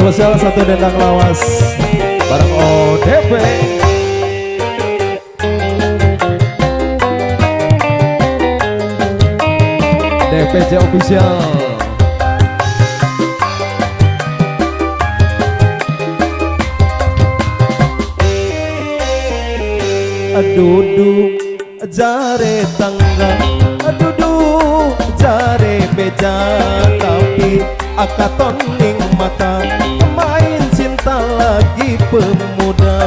Spesial satu dendang lawas bareng ODP. DPJ Official. Duduk jare tangga, duduk jare beja, tapi akaton ning mata main cinta lagi pemuda.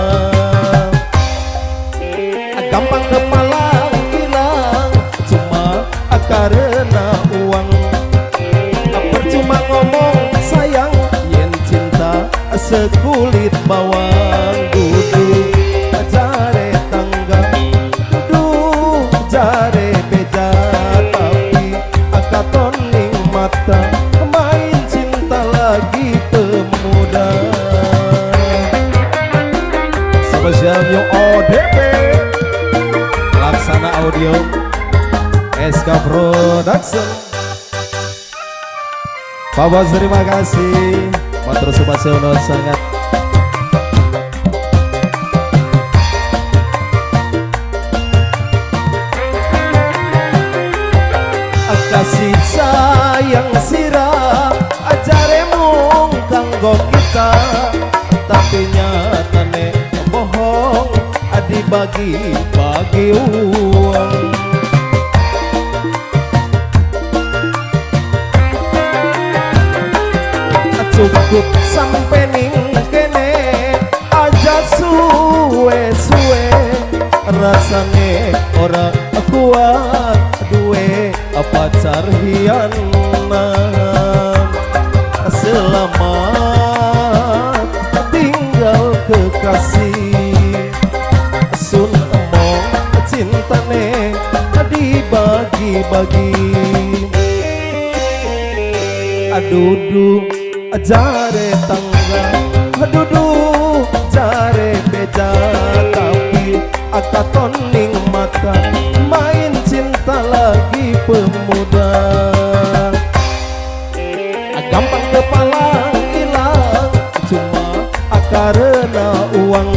Gampang kepala hilang cuma karena uang. Percuma ngomong sayang yen cinta sekulit bawang. Duduk jare tangga, duduk jare beja, tapi akaton ning mata main cinta lagi pemuda. Spesial New ODP Laksana Audio SK Production. Pak Bos terima kasih. Matur suwun sangat. Kasih sayang sira ajare mung kanggo kita, tapi nyatane bohong dibagi-bagi uang. Cukup sampai ning kene aja suwe-suwe, rasane ora kuat duwe pacar hianat. Selamat tinggal kekasih, sun emong cintane dibagi-bagi. Aduh jare tangga, duduk jare beja, tapi akaton ning mata main cinta lagi pemuda. Gampang kepala hilang cuma karena uang.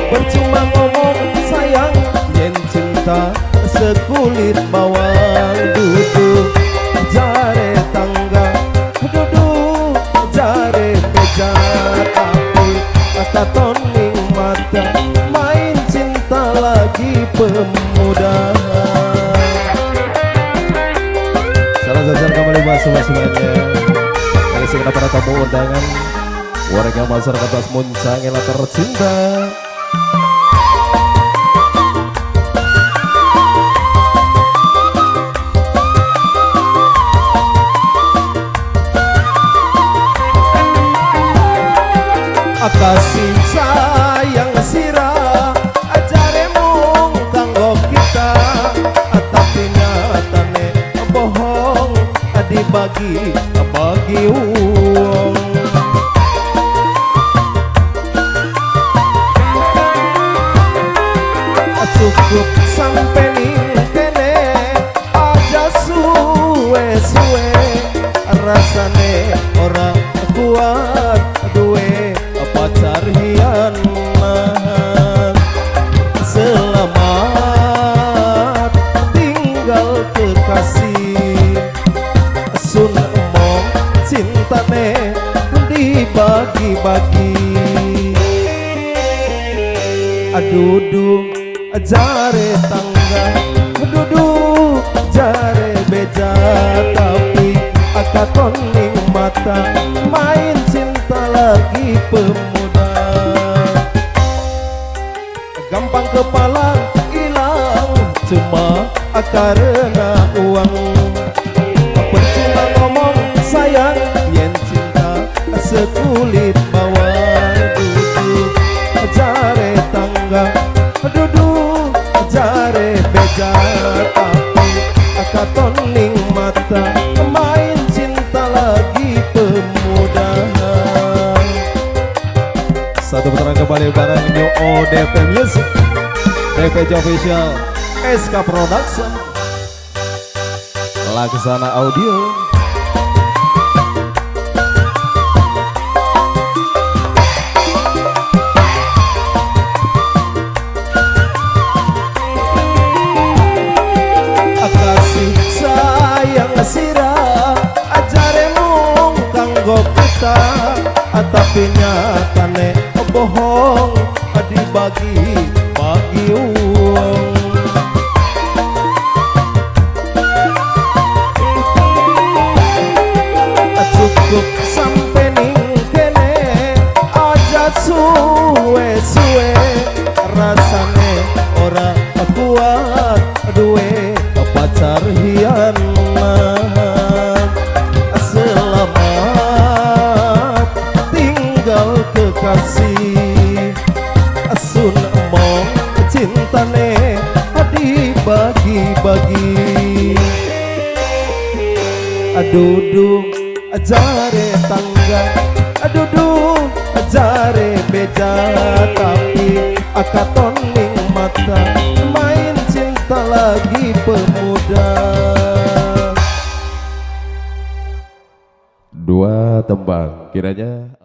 Percuma ngomong sayang yen cinta sekulit bawang. Duduk jare tangga, duduk jare beja, tapi katon ning mata main cinta lagi pemuda. Salam sosial kembali buat semuanya. Dari segenap para tamu undangan, warga masyarakat Bas Muncang yang tercinta. Kasih sayang sira ajare mung kanggo kita, tapi nyatane bohong dibagi-bagi uang. Cukup sampai ning kene aja suwe-suwe, rasane ora kuat duwe pacar hianat. Selamat tinggal kekasih, sun emong cintane dibagi-bagi. Duduk jare tangga, duduk jare beja, tapi akaton ning mata main cinta lagi pemuda. Gampang kepala hilang cuma karena uang. Percuma ngomong sayang yen cinta sekulit bawang. Duduk jare tangga, duduk jare beja, tapi akaton ning mata main cinta lagi pemuda. Satu putaran kembali bareng New ODP Music, DPJ Official, SK Production, Laksana Audio. cinta, tapi nyatane bohong, dibagi bagi uang. Cukup sampai ning kene aja suwe-suwe, rasane ora kuat duwe pacar hianat. Selamat tinggal kekasih, asun emong cintane dibagi-bagi. Adudu jare tangga, adudu jare beja, tapi akaton ning mata main cinta lagi pemuda. Dua tembang kiranya.